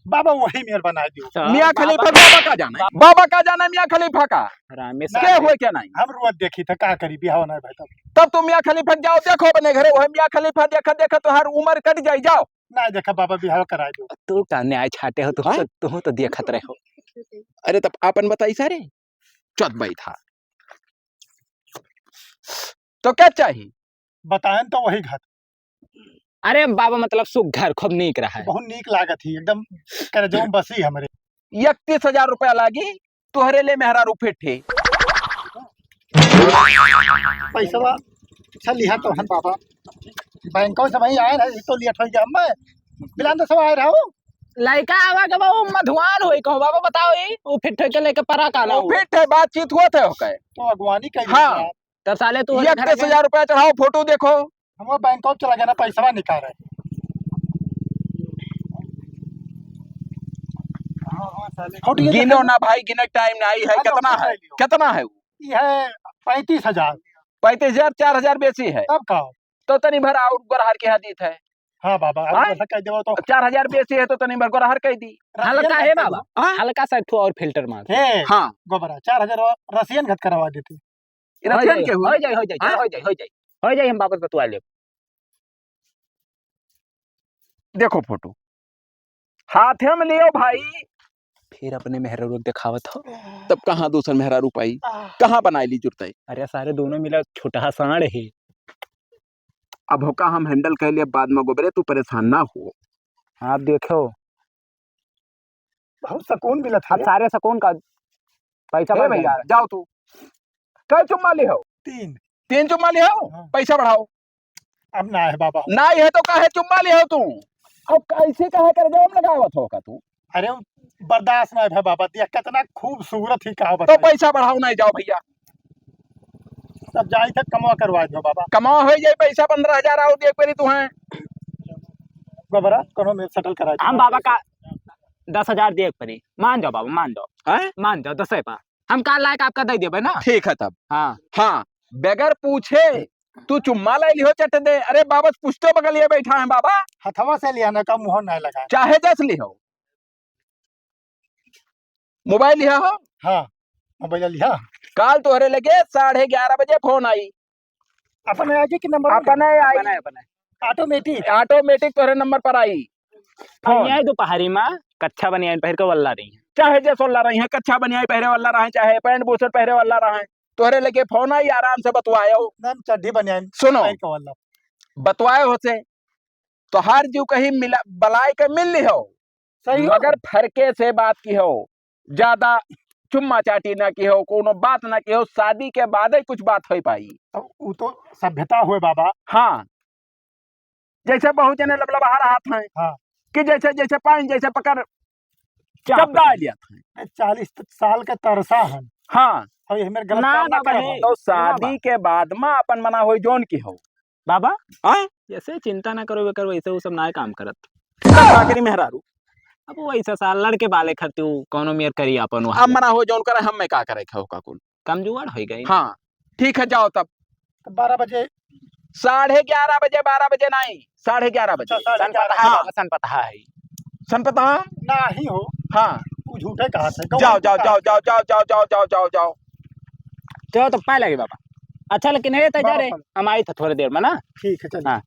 बाबा वही मेर बनाई दियो। मियाँ खलीफा बाबा का जाना है? बाबा का जाना है मियाँ खलीफा का? रामेश्वर के हुए क्या नहीं? हम रोज देखी था, का करी, बिहाव नहीं भाई तब। तब तू मियाँ खलीफा जाओ, देखो अपने घरे, वही मियाँ खलीफा देखा, देखा तो हर उम्र कट जाई, जाओ। ना देखा बाबा, बिहाव कराई दो। तू का न्याय छाटे हो, तू हाँ? तो, तू तो देखत रहे हो। अरे तब आपन बताई सारे, चुप बैठा। तो क्या चाहिए? बताएन तो वही घर। अरे बाबा, मतलब सुघर, खूब नीक रहा है। बहुत नीक लागत ही, एकदम करजवा में बसी हमरे। इकतीस हजार रुपया लागी, तोहरे ले मेहरारू फिट है। पैसवा अच्छा लिहा तो हन बाबा, बैंकों से वही आए रहे, तो लिया ठोक गया मैं, मिलान तो सब आए रहो। लइका आवा के बाबू मधुआन होई कहो बाबा, बताओ ई, उ फिट होई के लेके परा का ना वो हो। फिट है, बातचीत हुआ थे ओके। तो अगुवानी कही हाँ। आप। तब साले तू ये इकतीस हजार रुपया चढ़ाओ, फोटो देखो। हम वो बैंक ऑफ चला गया ना, पैसा निकाल रहे। फोटो ये गिनो देखो। ना भाई, गिने टाइम ना आई है। हाँ, तो कितना फोटो है? ले लियो। कितना है? ये है पैंतीस हजार। पैंतीस हजार, चार हजार बेसी है। तब का? तो तनी भर और गोरहर के यहाँ दीत है। हाँ बाबा, अब हाँ? ऐसा कह देबो तो चार हजार बेसी है तो तनी भर गोरहर कह दी। रसियन हल्का है घट बाबा, कर हाँ? हल्का सा एक ठो और फिल्टर मार। हे, हाँ। गोबरा, चार हजार और रसियन घट करवा देती। ये हो रसियन जाई, के हुआ? हो जाई, हो जाई, हाँ? हो जाई, हो जाई, हो जाई, हम वापस बतवा लेब। देखो फोटो। हाथे में लियो भाई। फिर अपने मेहरारू के देखावत हो। तब कहाँ दूसर मेहरारू पाई? आह। कहाँ बनाई ली जुरतई? अरे सारे दोनों मिला छोटहा साँड़ है। अब होका हम handle कर लिए बाद में गोबरे, तू परेशान ना हो। आप देखो। बहुत सुकून मिलत है। अब सारे सुकून का पैसा हे बढ़ भैया, जाएगा। जाओ तू। कै चुम्मा लिहो? तीन। तीन चुम्मा लिहो? हाँ। पैसा बढ़ाओ। अब ना है बाबा। ना है तो काहे चुम्मा लिहो तू? अब कैसे काहे करजवा में लगावत हो का तू? अरे बर्दाश्त ना है बाबा, देख कितना खूबसूरत ही कहा तो बता। पैसा बढ़ाओ, नहीं जाओ भैया। तब जाई तक कमवा करवा दो बाबा। कमवा हो जाई पैसा पन्द्रह हजार, आओ देख परी तू हैं। गोबरा कोनो में सेटल करा दे। हम बाबा का दस हजार देख परी, मान जाओ बाबा, मान जाओ। हैं? मान जाओ, दसे पा। हम का लायक आपका दे देबे ना। ठीक है तब। हाँ। हाँ, बगैर पूछे तू चुम्मा ले लिहो चट दे। अरे बाबा, पूछते बगलिए बैठा है बाबा। हथवा से लिया ना, का मुँह ना लगा। चाहे जस लिहो। मोबाइल लिहा हो? हाँ, मोबाइल लिहा। काल तोहरे लगे साढ़े ग्यारह बजे फोन आई। अपने आई कि नंबर अपने आई। अपने, अपने। ऑटोमेटिक। ऑटोमेटिक तोहरे नंबर पर आई। फोन। बनियाई दोपहरी मा कच्छा बनियाई पहिर के वल्ला रही हैं। चाहे जस वल्ला रही हैं, कच्छा बनियाई पहिरे वल्ला रहे, चाहे पैंट बुशर्ट पहिरे वल्ला रहे, तोहरे लगे फोन आई, आराम से बतवायो। ना, चड्ढी बनियाई सुनो। पहिर के वल्ला। बतवायो हो से, तोहार जीव कहीं मिला, बलाय के मिल लिहो। सही हो। मगर फरके से बात किहो, ज्यादा चुम्मा चाटी ना किहो, कोनो बात ना किहो, शादी के बाद ही कुछ बात हो पाई। अब उ तो सभ्यता होए बाबा। हाँ, जैसे बहुत जने लबलबा रहत हैं हाँ। कि जैसे, जैसे पाइन जैसे पकड़ क्या चपदा पता? लिया था। चालीस साल का तरसा है। हाँ। और ये मेरे गलत ना काम ना बाबा, करे। तो ना शादी बाबा। के बाद में अपन मना होई जौन किहो। बाबा, हाँ? जैसे चिंता ना करो, बेकर वैसे वो सब ना काम करत। का करी मेहरारू? अब वैसा साल लड़के बाले खरती हूँ, कौनो मेर करी अपन वहाँ अब से। मना हो जौन करे, हम में का करे खाओ का कुल? कमजोर हो गई। हाँ, ठीक है, जाओ तब। तो बारह बजे। साढ़े ग्यारह बजे, बारह बजे नहीं, साढ़े ग्यारह बजे। अच्छा, साढ़े ग्यारह। सनपतहा है हाँ। बाबा, सनपतहा है। सनपतहा? नहीं हो। हाँ। तू झूठे कहा था। जाओ, जाओ, जाओ, जाओ। चलो तो पाए लगे बाबा। अच्छा, लेकिन हे तैयार है, बाबा। हम आई था थोड़ी देर में ना। ठीक है, चलिए। हाँ।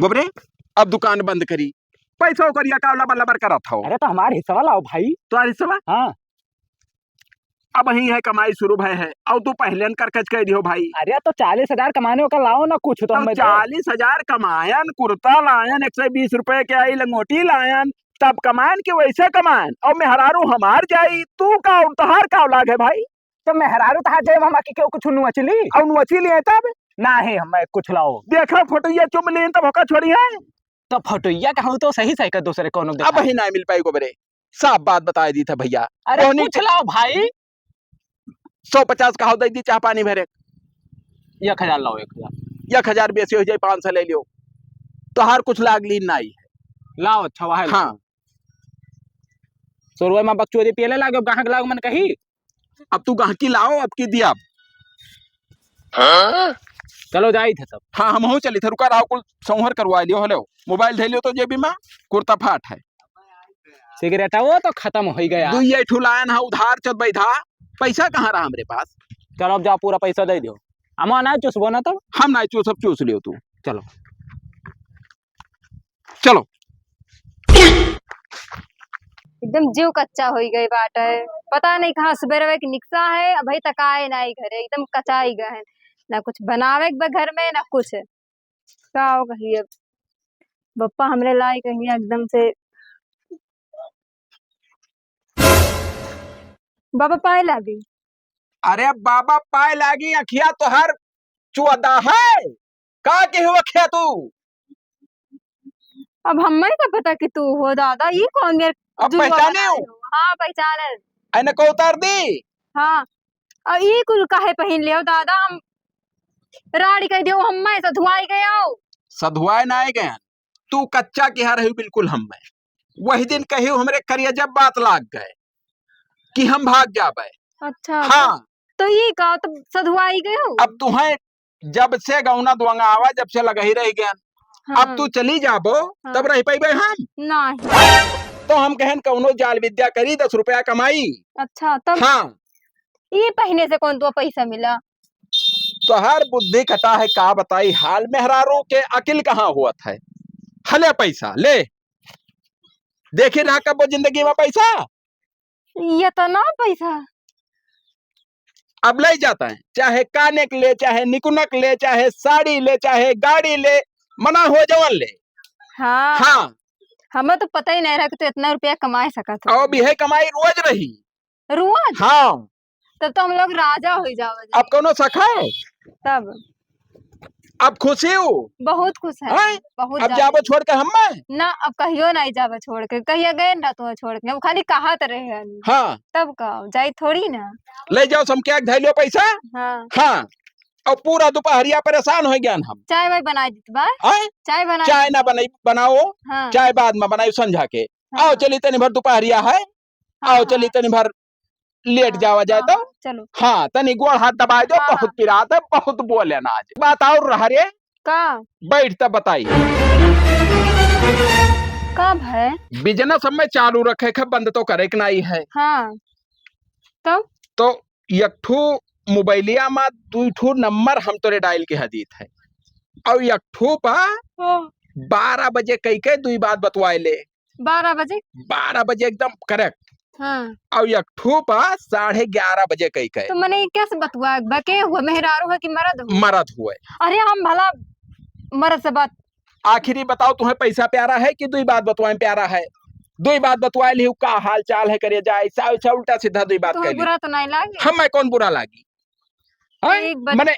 गोबरे, अब दुकान बंद करी। पैसा ओकरिया का लबर लबर करत हो। अरे तो हमार हिस्सा लाओ भाई। तुम्हार हिस्सा? हाँ। अब ही है कमाई शुरू भय है, और तू पहले न कर कच कह दियो भाई। अरे तो चालीस हजार कमाने का लाओ ना कुछ तो तो हमें दो। चालीस हजार कमायन, कुर्ता लायन, एक सौ बीस रुपए के आई लंगोटी लायन, तब कमायन कि वैसे कमायन, और मेहरारू हमार जाई, तू का, तोहार का औलाद है भाई? तो मेहरारू तोहार जाई, हम आके क्यों कुछ नुआ चिली? और नुआ चिली है तब? ना है, हमें कुछ लाओ। देखो फोटो ये चुम लेन तब होका छोड़ी है। तो फोटोइया कहूँ तो सही सही कर दूसरे कोनो अब देखा। ही ना मिल पाई गोबरे, साफ बात बताई दी था भैया। अरे मोहनी कुछ लाओ भाई। सौ पचास का हो दे दी चाह पानी भरे। एक हजार लाओ, एक हजार। एक हजार बेसी होइ जाई, पाँच सौ लइ लियो, तोहार कुछ लाग लीन नाई है। लाओ, अच्छा, वहाँ हाँ। सोरवा मा बकचोदी पियले लागो, गाहक लाग मन कही। अब तू गाहकी लाओ, अब की दिया। हाँ? चलो जाई थे तब। हाँ, हमहू चली थे, रुका रहो, कुल संहर करवा लियो, हेलो, मोबाइल धइ लियो तो जेबी मा, कुर्ता फाट है। सिगरेटवो तो खतम होइ गया। दुइये ठू लायन है उधार, चल बैठा, पैसा कहाँ रहा हमरे पास? चलो अब जाओ, पूरा पैसा दइ दियो। हम नाई चूसबो ना तब। हम नाई चूसब, चूस लियो तू। चलो। चलो। एकदम जीव कच्चा होइ गए बाटे। पता नहीं कहाँ सुबेरवे के निकसा है, अभी तक आए नाई घरे, एकदम कचाई गए हैं। ना कुछ बनावे के बा घर में, ना कुछ। का हो कहिए, बप्पा हमरे लाई कहिए एकदम से। बाबा पाए लागी। अरे बाबा पाए लागी, अखिया तोहार चुअदा है, का के हो अखिया तू? अब हम्मे का पता कि तू हो दादा, ई कौन मेरे अब जुलवा पहचाने बनाए हो? हो? हाँ, पहचाने। एने को उतार दी। हाँ, अब ई कुल काहे पहिन लियो दादा? हम राड़ी कह दियो, हम्मे सधुआई गयो। सधुआए ना आए गए, तू कच्चा किहा रही बिल्कुल हम्मे। वही दिन कही हमरे करिया जब बात लाग गए कि हम भाग जाबे। अच्छा, हाँ। तो ई का, तो सधुआई गयो? अब तुहें जब से गौना दुआंगा आवा, जब से लगही रह गया। हाँ। अब तू चली जाबो, हाँ। तब रह पइबे हम? नहीं। तो हम कहन कौनो जाल विद्या करी, दस रुपया कमाई। अच्छा, तब हाँ। ई पहिने से कौन तो पैसा मिला? तोहार बुद्धि कटा है, का बताई हाल, मेहरारू के अकिल कहाँ होत है। हले पैसा ले, देखी रहा कबो जिंदगी मा पैसा? इतना पैसा? अब लइ जात है, चाहे काने के ले, चाहे निकुनक ले, चाहे साड़ी ले, चाहे गाड़ी ले, मना हो जवन ले। हाँ। हाँ। हमें तो पता ही नहीं रहा कि तू इतना रुपया कमाए सकत हो। अब यह कमाई रोज रही। रोज? हाँ। तब तो हम लोग राजा होइ जावे। अब कौनो शक है? तब। अब खुशी हो? बहुत खुश है। हैं? बहुत अब ज्यादा। जाबो छोड़ के हम्मे? ना, अब कहियो नहीं जाबो छोड़ के। कहिया गए ना तू छोड़ के, हम खाली कहत रहे हन। हाँ। तब का, जाई थोड़ी ना। ले जाओ, समकिया के धइ लियो पैसा। हाँ। हाँ। और पूरा दोपहरिया परेशान होइ गया हम। चाय वाय बनाई देत बा। हैं? चाय बनाई चाय देत ना बा। बनाई, बनाओ। हाँ। चाय बाद मा बनाई संझा के। हाँ। आओ चली तनी भर दोपहरिया है। हाँ, आओ चली हाँ। तनी भर लेट हाँ, जावा जाए हाँ, तो। चलो। हाँ, तनी गोड़ हाथ दबाए दो, हाँ, बहुत हाँ। पिरात है, बहुत बोले ना आज। बात और रहा रे। का? बैठ तब बताई। का भय? बिजनेस हम्मे चालू रखे के, बंद तो करे के नाई है। हाँ। तब? तो एक ठो मोबाइलिया मा दुई ठो नंबर हम तोरे डायल के हदीत है। और एक ठो पा हाँ। बारह बजे कई के दुई बात बतवाए ले। बारह बजे? बारह बजे एकदम करेक्ट। हाँ। और एक ठो पा साढ़े ग्यारह बजे कई के। तो मने ई कैसे बतवा, बके हुआ मेहरारू है कि मरद हुआ? मरद हुआ। अरे हम भला मरद से बात आखिरी बताओ, तुम्हें पैसा प्यारा है कि दुई बात बतवाए प्यारा है? दुई बात बतवाए लिहू, का हाल चाल है करे जाए, ऐसा, ऐसा उल्टा सीधा दुई बात तुम्हें कह ली। बुरा तो नहीं लागे? हम्मे कौन बुरा लागी? हैं? एक बात मने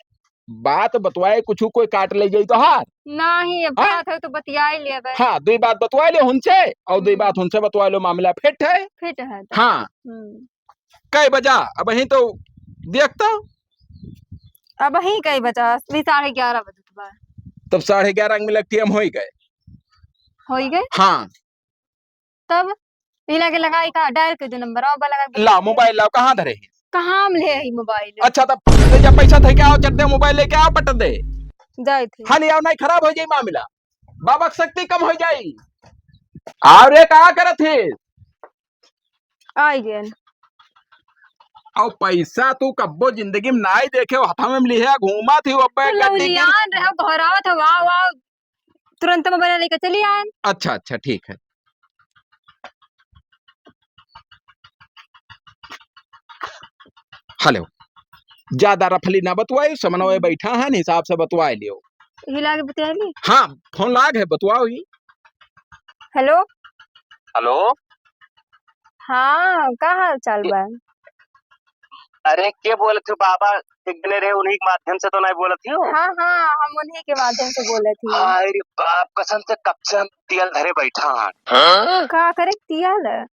बात बतवाए, कुछ कोई काट ले जाई तो हार। नहीं, अब हाँ? बात है तो बतियाए लेबे। हाँ, दुई बात बतवाए ले उनसे और दुई हम्म। बात उनसे बतवाए लो, मामला फिट है। फिट है तो। हाँ। हम्म। कै बजा? अबहीं तो देख तो। अबहीं कै बजा? अभी साढ़े ग्यारह बजत बा। तब साढ़े ग्यारह मिनट टेम होइ गए। होइ गए? हाँ। तब इला के लगाई का? डायल के दो नंबर, अब लगा के लाओ, मोबाइल लाओ, कहाँ धरे है? कहाँ हम ले आई मोबाइल? अच्छा, तब ले जा, पैसा धइ के आओ, चल दे, मोबाइल लेके आओ, पट दे। जाए थे। हाँ, ले आओ, नहीं खराब होइ जाई मामला, बाबा के शक्ति कम होइ जाई। अरे, का करत है? आई गए। और पैसा तू कब्बो जिंदगी में नाई देखे हो, हाथ में लिहे घूमा थी, अब्बे तो गड्डी गिर- लौलियान रहे, घर आवत हो, वाह, वाह, तुरंत मोबाइल लेके चली आए। अच्छा, अच्छा, ठीक है। हेलो, ज्यादा रफली ना बतवाई, समनवे हम्म। बैठा है, हिसाब से बतवाए लियो। हिला के बतियाली? हाँ, फोन लाग है, बतवाओ ही। हेलो। हेलो। हाँ, का हाल चाल बा? अरे, के बोलत हो बाबा? एक जने रहे, उन्हीं के माध्यम से तो नहीं बोलत हो? हाँ, हाँ, हम उन्हीं के माध्यम से बोलत ही। अरे बाप, कसम से कब से हम तियल धरे बैठा हन। का करे तियल?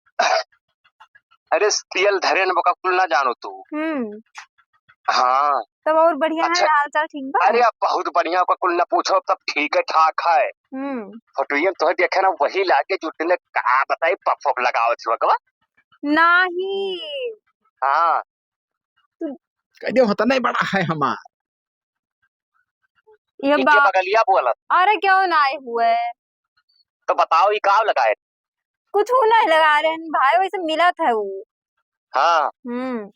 अरे तियल धरे न बका कुल ना जानो तू। हम्म। हाँ। तब और बढ़िया है, अच्छा। हाल चाल ठीक बा? अरे, अब बहुत बढ़िया, ओकर कुल न पूछो, सब ठीक है, ठाक है। हम्म। फोटोइया में तोहे देखे ना, वही लागे जुटने, का बताई, पफ वफ लगावत हुआ कबा। नाही। हाँ। तू कह दे, होता नहीं बड़ा है हमार। ये ई के बा- बगलिया बोलत? अरे, क्यों ना आए हुए? तो बताओ, ई का लगाए? कुछ नहीं लगा रहे हैं भाई, वैसे मिलत है वो। हाँ। हम्म।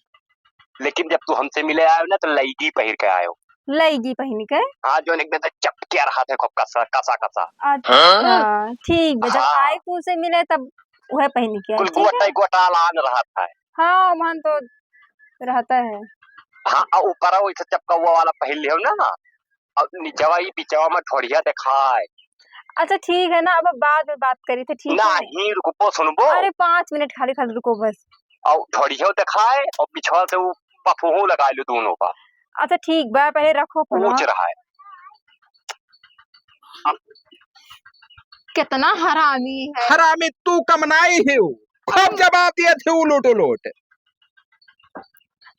लेकिन जब तू हमसे मिले आयो ना, तो लईगी पहिर के आयो। लईगी पहिन के? हाँ, जो एकदम से चपकिया रहा था, खूब कसा, कसा, कसा। अच्छा, हाँ? ठीक बा, जब हाँ। आए तू से मिले, तब वह पहिन के आए, कुल ठीक है? गोटा, गोटा लान रहा था। हाँ, मन तो रहता है। हाँ, आ ऊपरा वैसे चपकौआ वाला पहिन लियो ना, और निचवा ई बिचवा में ढोढ़िया देखाए। अच्छा, ठीक है ना, अब बाद में बात करी थे, ठीक है? नहीं, रुकबो, सुनबो। अरे, पाँच मिनट खाली, खाली रुको बस। और ढोढ़ियो देखाए, और बिचवा से वो पफूहू लगा लो दोनों का। अच्छा, ठीक बा, पहले रखो फोन। ऊंच रहा है। कितना हरामी है। हरामी तू कम नाई हो, खूब जवाब दिए थे उलोट उलोट।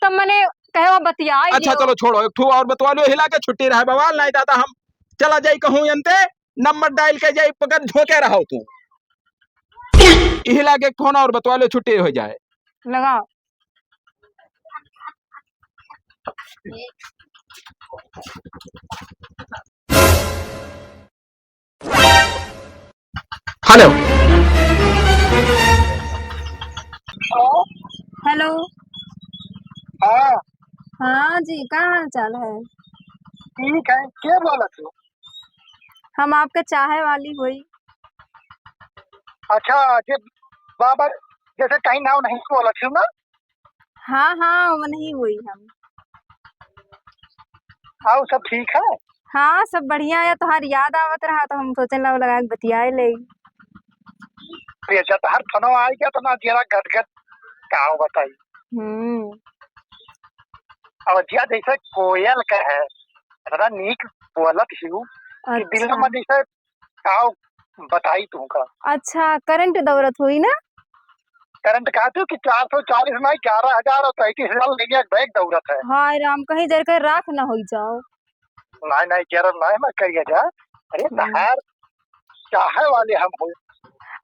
तो मने कहे वो बतिया अच्छा, लियो। चलो छोड़ो, एक ठो और बतवा लो, हिला के छुट्टी रहे बवाल, नहीं दादा हम चला जाई कहूँ यंते, नंबर डायल के जाई, पकड़ झोंके रहो तू। हिला के फोन और बतवा लो, छुट्टी हो जाए। लगाओ। हेलो। हेलो। हाँ। हाँ जी, का हाल चाल है? ठीक है, के बोलत हो? हम आपका चाहे वाली होई। अच्छा, जे बाबा जैसे कहीं नाव नहीं बोलत हो ना? हाँ, हाँ, वो नहीं हुई हम। और सब ठीक है? हाँ, सब बढ़िया है। तोहार याद आवत रहा तो हम सोचेन लाओ लगा के बतियाए ले। ये जब हर फोनो आए गया तो ना जियरा गदगद, का बताई। हम्म। और जिया जैसे कोयल का है, इतना नीक बोलत ही हूँ कि दिल अच्छा। में जैसे का बताई तुमका। अच्छा, करंट दौरत होई ना? करंट कहा तू कि चार सौ चालीस ना, ग्यारह हजार और पैंतीस हजार लेके एक बैग दौरत है। हाय राम, कहीं जर के राख ना होई जाओ। नहीं, नहीं, जरम नहीं, मत करिए जा। अरे, हम्म। तहार चाहे वाले हम हो।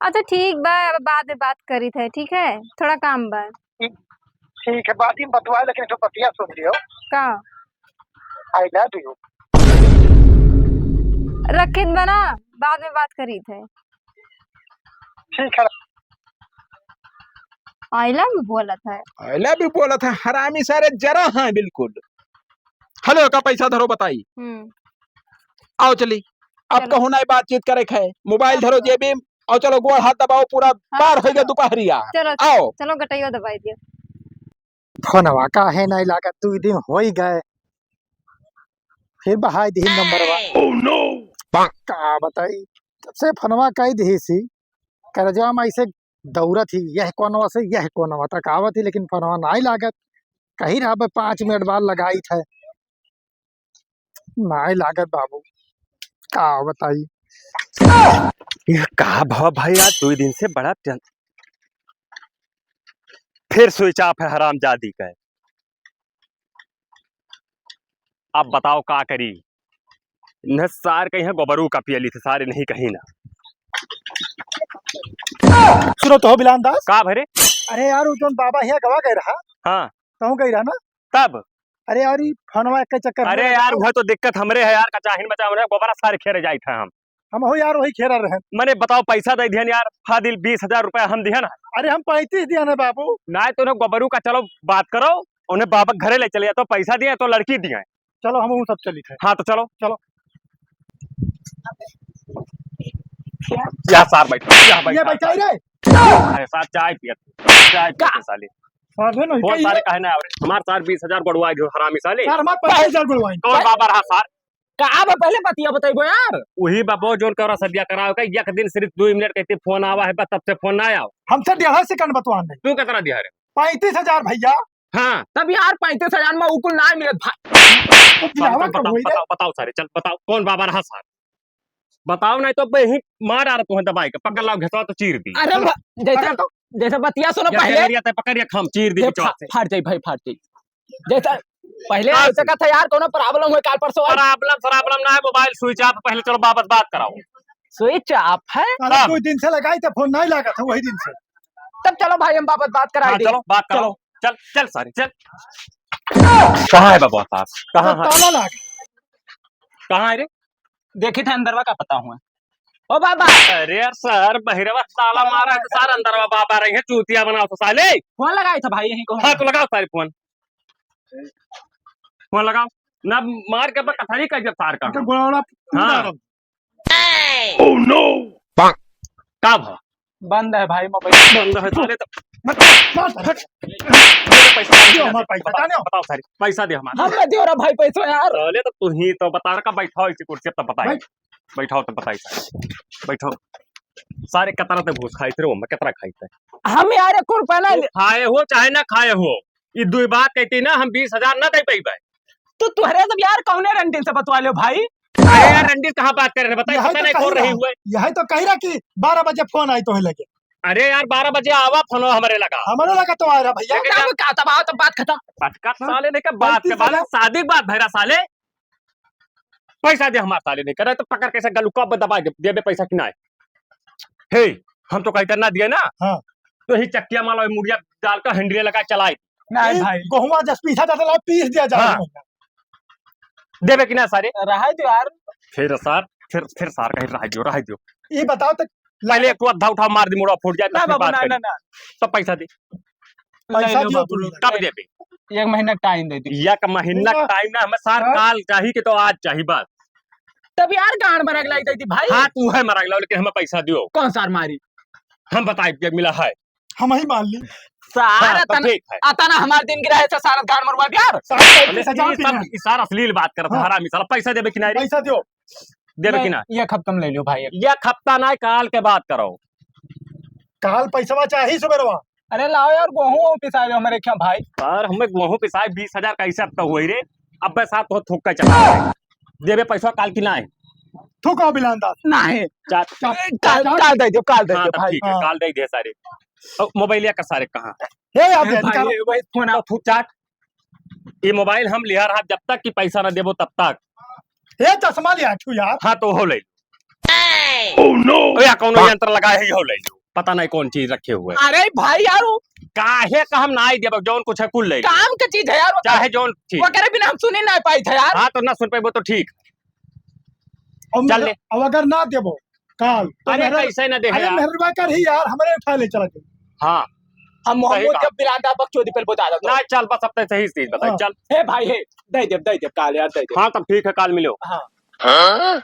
अच्छा, ठीक बा, अब बाद में बात करी थे, ठीक है? थोड़ा काम बा। ठीक, ठीक है, बाद में बतवा, लेकिन एक ठो बतिया सुन लियो। का? I love you। रखित बा ना, बाद में बात करी थे। ठीक है। I love you बोलत है। I love you बोलत है, हरामी सारे जरा है बिल्कुल। हेलो, का पैसा धरो बताई। हम्म। आओ चली, अब चलो। कहूँ नहीं बातचीत करे के है, मोबाइल हाँ, धरो चलो। जेबी में, और चलो गोड़ हाथ दबाओ, पूरा हाँ, पार हो गया चलो। दोपहरिया। चलो, आओ। चलो गटैया दबाई दियो। फोनवा काहे नहीं लागत, दू दिन हो ही गए, फिर बहाई दिही नंबरवा। Oh no! का बताई, जब से फोनवा कई दिही सी, करजवा में ऐसे दौड़त ही, यह कोनवा से यह कोनवा तक आवत ही, लेकिन फोनवा नहीं लागत। कही रहा बे, पाँच मिनट बाद लगाई थे, नहीं लागत बाबू, का बताई। ये का भवा भाई, आज दो दिन से बड़ा टें-, फिर स्विच ऑफ है हरामजादी का। अब बताओ का करी, न सार कहीं है गोबरू का पियली थे सारे नहीं कहीं ना। सुनो तो बिलान दास। का भरे? अरे यार, वो जोन बाबा हिया गवा गए रहा। हाँ। कहूँ गई रहा ना? तब? अरे यार, ई फोनवा के चक्कर में अरे लगा यार, हो। वह तो दिक्कत हमरे है यार, कचाहिन बचा हमरे गोबरा सारे खेरे जाई था हम। हम हो यार, वही खेरा रहे। मने बताओ, पैसा दे दिहन यार, फादिल बीस हजार रुपया हम दिहन। अरे हम पैंतीस दिहन है बाबू। ना तो उन्हें गोबरू का चलो बात करो, उन्हें बाबा घरे ले चले जाए, तो पैसा दिए तो लड़की दिए। चलो हम वो सब चली थे। हाँ तो चलो। चलो। या सार बैठ, या बैठ ये सार। बैठा रे। अरे सार चाय पियत, चाय पियत का? साले। सार है ना, बोल कहिए। सारे काहे ना आवरे? हमार सार बीस हजार बढ़वा गयो हरामी साले। सार हमार पैंतीस हजार बढ़वाई। कौन बाबा रहा सार? का बा, पहले बतिया बताइबो यार। वही बाबो जोन करा सदिया कराओ का, एक दिन सिर्फ दो मिनट कहते फोन आवा है, बस तब से फोन ना आओ। हमसे डेढ़ second बतवान नहीं। तू कितना दिया रे? पैंतीस हजार भैया। हाँ। तब यार पैंतीस हजार में उकुल ना मिलत भाई। तो चल, दिलावा चल, कब बताओ, होई रे? बताओ, बताओ सारे, चल बताओ, कौन बाबा रहा सार? बताओ, नहीं तो अब यही मार आ रहा तुम्हें दबाई के, पकड़ लाओ, घिसवा तो चीर दी। अरे भा-, जैसे, अरे तो जैसे बतिया सुनो या पहले। पकड़ या हम चीर दी ये बिचवा फा-, से। फाट जाई भाई, फाट जाई। जैसे पहिले का ऐसे का था यार, कौनो problem हुए काल परसों आई। Problem, problem ना है, mobile switch off, पहिले चलो वापस बात कराओ। Switch off है? अरे हाँ। दो दिन से लगाई तो फोन नहीं लागत है, वही दिन से। तब चलो भाई, हम वापस बात कराई हाँ, दी। चलो, बात कराओ। चलो। चल, चल सारे, चल। कहाँ है बाबा साहब? कहाँ तो है? ताला लाग। कहाँ है रे? देखी थे अंदरवा का पता हुआ। ओ बाबा। अरे यार सर, बहिरवा ताला मारा है तो सार अंदरवा बाबा रही है, चूतिया बनाओ तो साले। फोन लगाई था भाई यहीं को। हाँ, तो लगाओ सारे फोन। फोन लगाओ। ना मार के कथरी कर जब सार का। तो गोड़ा हाँ। Oh no! का भा? बंद है भाई मोबाइल। बंद है साले तो। मत, मत, हट। दे पैसा, दे हमार पैसा, बताओ, जाने हो। बताओ सारे, पैसा दे हमार। हम ना दियो रे भाई पैसा यार। साले तो तू ही तो बता रहा, बैठाओ इसी कुर्सी पे, बताइए। बैठ। बैठाओ तो बताइए सारे। बैठाओ। सारे कतरा ते घूस खाई थे, वो मैं कतरा खाई थे। हम यार एक रुपया ना तू ले- खाए हो चाहे ना खाए हो, ये दो बात कहती ना, हम बीस हजार ना दे पाई भाई। तो तुहरे सब यार कौने रंडीन से बतवा लो भाई? अरे यार, रंडीन कहाँ बात कर रहे हैं? बताइए, यही पता तो नहीं कही कौन रही रहा, हुआ है। यही तो कही रहा कि बारह बजे फोन आई तो है लगे। अरे यार, बारह बजे आवा फोन हमारे लगा। हमारे लगा तो आ रहा भैया। लेकिन क्या यार, का तब आओ, तब बात खत्म। अटका साले ने क्या बात गलती के से बात, ना। शादी के बात भैरा साले। पैसा दे हमार साले नहीं करे तो पकड़ के से गलुका पे दबा दे, देबे पैसा कि नहीं? हे, हम तो कहीं ना दिए ना। हाँ। तो ही चक्किया माला मुड़िया डाल कर हैंडले लगा चलाई। नहीं ए, भाई। गोहुआ जस पीसा जाता ला, पीस दिया जाए हाँ। महीना। देबे कि ना सारे? रहाई दियो यार। फिर सार, फिर, फिर सार कहीं रहाई दियो, रहाई दियो। ये बताओ तो पहले एक ठो अद्धा उठाओ, मार दी, मुड़ा फूट जाए, तो ना फिर बाबू, बात ना, करी। ना, ना। तो पैसा दे। पैसा ले लो दियो बाबू, तू। कब देबे? एक महीना टाइम दे दी। एक महीना पूरा टाइम ना, हमें सार हाँ। काल चाही कि तो आज चाही बस। तब यार गांड मरग लाई देती भाई। हाँ, तू है मरग लाओ, लेकिन हमें पैसा दियो। कौन सार मारी? हम बताई के मिला है। हम ही मान ली। सार हाँ, तो अतना, ठीक है। अतना हमार दिन गिरा है, सार गांड मरवा यार। सार पैसा अरे, जाओ ई पीछे। सब, ई सार अश्लील बात करत है, हाँ। हरामी साला, पैसा देबे कि नहीं रे? पैसा दियो। देबे कि नहीं, ना? एक हफ्ता में ले लियो भाई। एक हफ्ता ना, काल के बात करो। काल पैसवा चाही सुबेरवा। अरे लाओ यार, गोहूं वोहूं पिसा लो हमारे क्या भाई? यार, हमें गोहूं पिसाए बीस हजार का हिसाब तो हुई रे। अबे साथ तो थूक के चला। देबे पैसा काल कि नहीं? थूको बिलांदा। नहीं। चाट। चाट, काल, चाट। काल दे दियो, काल दे हाँ, दियो तब भाई। ठीक है, हाँ। काल दे दे सारे। अब मोबाइल या कर सारे कहाँ? हे यार, ए दे, भाई, निकालो। ए भाई, फोन आओ। तो थूक चाट। ये मोबाइल हम लिया रहा जब तक कि पैसा ना देबो तब तक। हे चश्मा लिया छू यार। हाँ, तो हो ले। Oh no! या कौनो यंत्र लगा है, हो ले लो। पता नहीं कौन चीज रखे हुए। अरे भाई यार, वो काहे का हम ना देबो, जौन कुछ है कुल ले लो। काम के चीज है यार, वो चाहे जौन चीज। वो करे बिना हम सुनी ना पाई थे यार। हाँ, तो ना सुन पाई वो तो ठीक। अब चल मगर-, ले। अब अगर ना देबो काल, तो अरे मेहर-, कैसे ना दे अरे यार? मेहरबा कर ही यार, हमारे उठा ले चला के। हाँ। हम सही मोहम्मद बात। जब बिलांदा बकचोदी पे बता देता ना, हूँ। चल बस अपने सही चीज बताई, हाँ। चल। हे भाई, हे, दे दे, दे दे, काल यार, दे दे। हाँ, तब ठीक है, काल मिलो। हाँ। हाँ?